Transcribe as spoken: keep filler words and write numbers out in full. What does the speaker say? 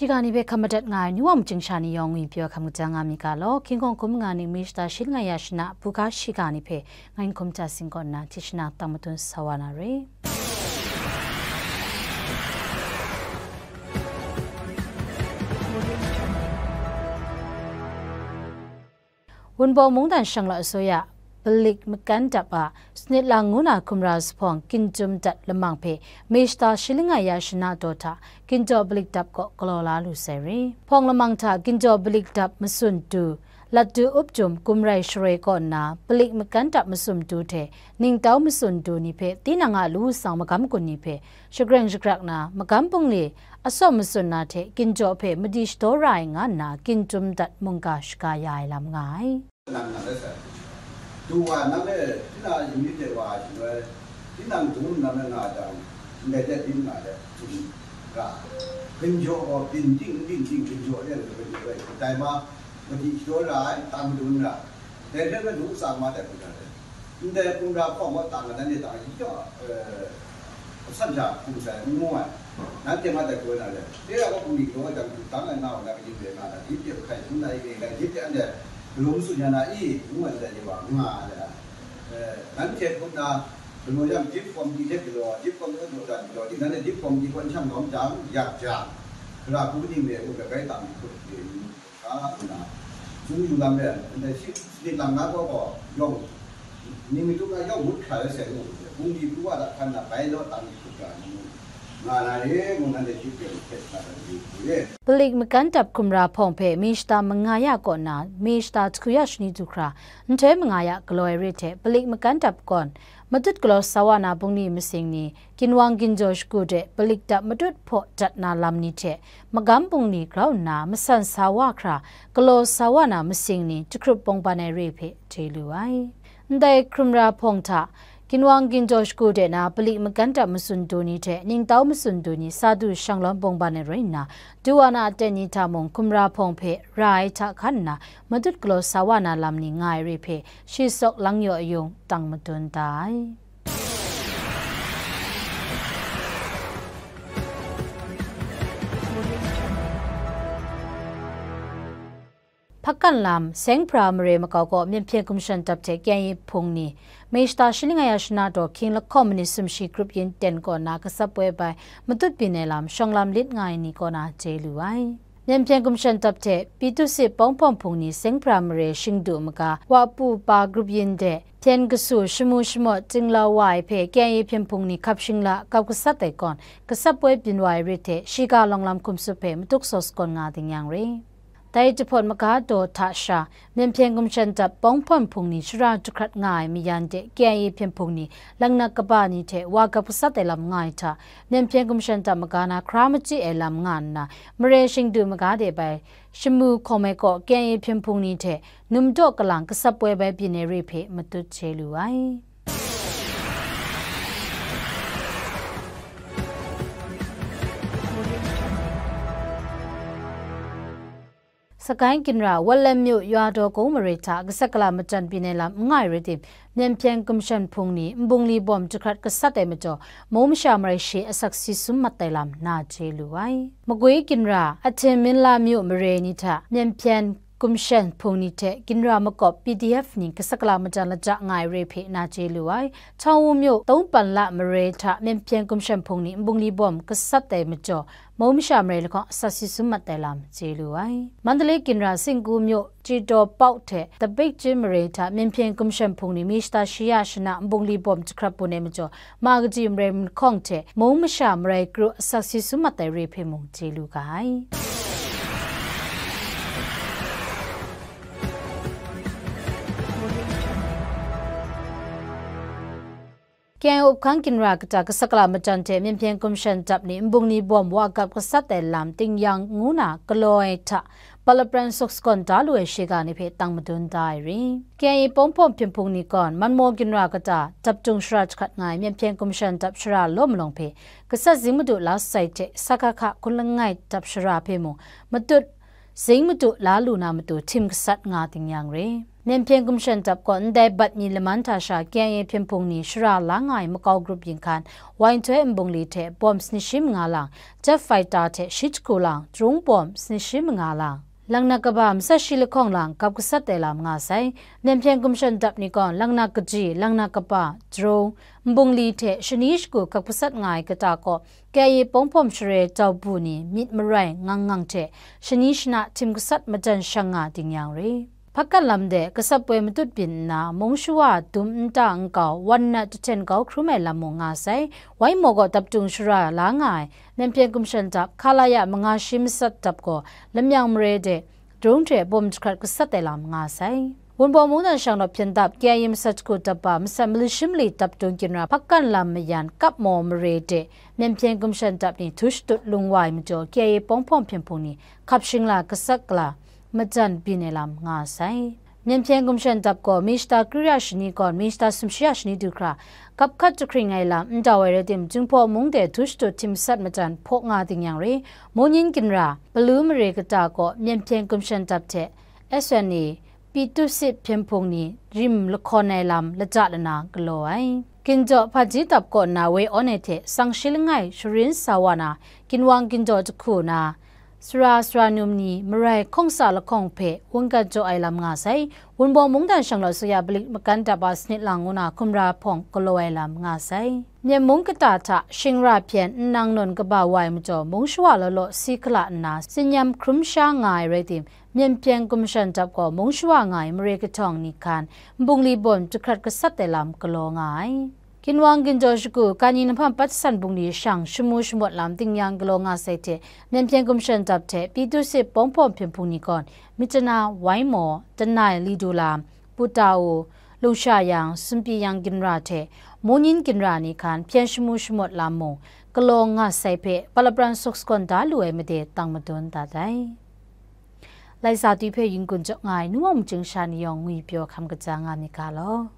Shiga ni hpe hkam madat nga ai, ni wa maching sha ni yawng ngwi pyaw hkam kaja nga mi ga law, hkying hkawng hkum nga ning, mi shata shi langa ya shana, buga shiga ni hpe ngai n hkum ja sing kaw nna, hti shana tang madun sa wa na re. Wunpawng mungdan shanglawt asuya, Balik makan dap a, sanit lang ngu na hkumra zuphpawng ginjum dat lamang hpe, mi shata shi langa ya shana daw hta, ginjaw balik dap kaw galaw la lu sai re. Hpawng lamang hta ginjaw balik dap matsun du, lat du up jum gumrai sharoi kaw nna, balik makan dap matsun du hte, ningtau matsun du ni hpe tinang a lu tsang magam gun ni hpe, shagreng shagrak na, magam bungli, atsawm matsun na hte ginjaw hpe madi shadaw ra ai nga nna, ginjum dat mungga shaga ya ai lam nga ai. Nang nang rai sai. Du wa nang e, tinang yamyit de wa ai shaloi, tinang dung nang e nga jang, ndai de byin nga de, tsun ra. Ginjaw gaw byin ting, byin ting, ginjaw de, ginjaw rai. Dai ma, madi shadaw ra ai, tang dun ra. Dai hpe madu tsang ma dai hku na de. Ndai hkumra hpawng wa tang ai, nanhte tang ai, eh, asan sha hkum sai, n ngu ai. Nanhte nga dai poi na le, de ya gaw bungli galaw ai jang, du tang ai nga wa na, kaning rai nga na, dip de hkai hpung na i, kaning rai, dip de anhte galaw matsun ya na i, ngu ai ndai wa nga ai. Eh, nanhte hpung na, galaw yang, dip kawmti hte galaw, dip kawmti hte galaw dan galaw, di nanhte dip kawmti gaw n shang lawm jang, yak jang, hkara hku kaning rai, ngu ai, bai tang hkut de, hkra nna, tsun yu lam e, ndai shi, shi lang na gaw gaw, yawng, ningmi tup na yawng ngut hkra ai sai ngu, bungli pru wa da hkan na, bai law tang hkut ga ngu, nga na re, ngu nanhte shi hpe htet na dan yu hku re. Balik makan dap hkumra hpawng hpe mi shata manga ya kaw nna, mi shata jahku ya shani du hkra, nhtoi manga ya galaw ai re hte, balik makan dap gawn, matut galaw sa wa na bungli masing ni, ginwang ginjaw shagu de balik dap matut hpaw dat na lam ni hte, magam bungli grau nna masan sa wa hkra, galaw sa wa na masing ni jahkrup bawngban ai re hpe chye lu ai. Ndai hkumra hpawng hta, ginwang ginjaw shagu de na balik makan dap matsun du ni hte ningtau matsun du ni sa du shang lawm bawngban ai rai nna, du wa na aten ni hta mung hkumra hpawng hpe ra ai hta hkan nna, matut galaw sa wa na lam ni nga ai re hpe, shi sawk lang yaw ayung tang madun da ai. Hpakan lam, Seng Hpara mare makau kaw Myen Hpyen Gumshan Dap hte K I A hpung ni, mi shata shi langa ya shana daw hkying lahkawng manit sumshi grup yin ten kaw na katsap woi bai matut byin ai lam shawng lam lit nga ai ni kaw na chye lu ai. Myen Hpyen Gumshan Dap hte Pyi Dutsit Pawng Hpawng hpung ni Seng Hpara mare shing du maga, wa pu pa grup yin de, hpyen kasu shamu shamawt chinglau wa ai hpe K I A hpyen hpung ni hkap shingla kap gasat ai gawn, katsap woi byin wa ai rit hte, shiga lawng lam hkum tsup hpe matuk saw sagawn nga ding yang re. Dai jahpawt maga daw hta sha, Myen Hpyen Gumshan Dap Pawng Hpawng hpung ni shara jahkrat nga ai mayan de K I A hpyen hpung ni, langnak kaba ni hte wa kap gasat ai lam nga ai hta, Myen Hpyen Gumshan Dap maga na hkra machyi ai lam nga nna, mare shing du maga de bai, shamu hkawm ai kaw K I A hpyen hpung ni hte num daw kalang katsap woi bai byin ai re hpe matut chye lu ai. Sagaing Ginra, Wanlam myu, Yua Daw Kung mare hta gasat gala machyan byin ai lam n nga ai rai tim, Myen Hpyen Gumshan hpung ni nbungli bawm jahkrat gasat ai majaw, mu masha marai shi asak si sum mat ai lam na chye lu ai. Magwi Ginra, Ahten Minla myu mare ni hta Myen Hpyen Gumshan hpung ni hte Ginra makawp P D F ni gasat gala machyan lajang nga ai re hpe na chye lu ai. Htaw Wu myu, Tungpan La mare hta Myen Hpyen Gumshan hpung ni nbungli bawm gasat ai majaw, mu masha marai lahkawng asak si sum mat ai lam chye lu ai. Mandalay Ginra, Singgu myu, Chitaw Pau hte Tabik Chin mare hta Myen Hpyen Gumshan hpung ni mi shata shi ya shana nbungli bawm jahkrat bun ai majaw, ma kaji marai mahkawng hte mu masha marai kru asak si sum mat ai re hpe mung chye lu ga ai. K I A Up Hkang Ginra kata gasat gala machyan hte Myen Hpyen Gumshan Dap ni nbungli bawm wa kap gasat ai lam ting yang ngu na galaw ai hta, palapran suk sagawn da lu ai shiga ni hpe tang madun da ai re. K I A Pawng Hpawng hpyen hpung ni gawn, Manmaw Ginra kata dap jung shara jahkrat nga ai Myen Hpyen Gumshan Dap shara law malawng hpe, gasat zing madu la sai hte, Sakha hka hkun langai dap shara hpe mung, matut zing madu la lu na matu htim gasat nga ding yang re. Myen Hpyen Gumshan Dap gaw ndai bat mi laman hta sha K I A hpyen hpung ni shara la nga ai makau grup yin hkan, Y twelve nbungli hte bawm sani shi manga lang, jet fighter hte shi jahku lang, drone bawm sani shi manga lang, langnak kaba masat shi lahkawng lang kap gasat ai lam nga sai. Myen Hpyen Gumshan Dap ni gaw langnak kaji, langnak kaba, drone, nbungli hte shani shagu kap gasat nga ai kata kaw, K I A Pawng Hpawm Share Tau Bu ni myit marai ngang ngang hte shani shana htim gasat majan shang nga ding yang re. Hpakan lam de gasat poi matut byin nna, mung shawa dum nta nkau wan na jahten kau hkrum ai lam mung nga sai. Wai maw gaw daptung shara la nga ai Myen Hpyen Gumshan Dap Khalaya manga shi masat dap gaw Lamyang mare de drone hte bawm jahkrat gasat ai lam nga sai. Wunpawng mungdan shang law hpyen dap K I A masat jahku dap ba masat mali shi mali daptung ginra hpakan lam mayan kap maw mare de Myen Hpyen Gumshan Dap ni htu shatut lung wa ai majaw K I A Pawng Hpawm hpyen hpung ni hkap shingla gasat gala majan byin ai lam nga sai. Myen Hpyen Gumshan Dap gaw mi shata kri ya shani kawn mi shata sumshi ya shani du hkra kap hkat jahkring ai lam n dau ai rai tim, Jinghpaw mung de htu shatut htim gasat majan hpaw nga ding yang re, Monyin ginra, Palu mare kata kaw Myen Hpyen Gumshan Dap hte S N A, Pyi Tu Sit hpyen hpung ni rim lahkawn ai lam lata lana galaw ai. Ginjaw Hpaji Dap kaw nna woi awn ai hte sang shi langai sharin sa wa na, ginwang ginjaw jahku na, sara sara num ni marai hkawng sa lahkawng hpe wungkat jaw ai lam nga sai. Wunpawng mungdan shang law suya balik makan dap a sanit lang ngu na hkumra hpawng galaw ai lam nga sai. Myen mung kata hta shingra hpyen nnang nawn kaba wa ai majaw, mung shawa law law si hkala nna, tsinyam hkrum sha nga ai rai tim, Myen Hpyen Gumshan Dap gaw mung shawa nga ai mare kahtawng ni hkan nbungli bawm jahkrat gasat ai lam galaw nga ai. Ginwang ginjaw shagu, Kani Nhpam Patsan bungli shang shamu shamawt lam tingnyang galaw nga sai hte, Myen Hpyen Gumshan Dap hte Pyi Tu Sit Pawng Hpawm hpyen hpung ni gawn, Myitkyina, Waimaw, Tanai, Lidulam, Putau, Lungshayang, Sunpyiyang ginra hte Monyin ginra ni hkan hpyen shamu shamawt lam mung galaw nga sai hpe, palapran suk sagawn da lu ai made tang madun dat ai. Laisa twi hpe yin kun jaw nga ai Nu Wang Machying sha ni yawng ngwi pyaw hkam kaja nga myit ga law.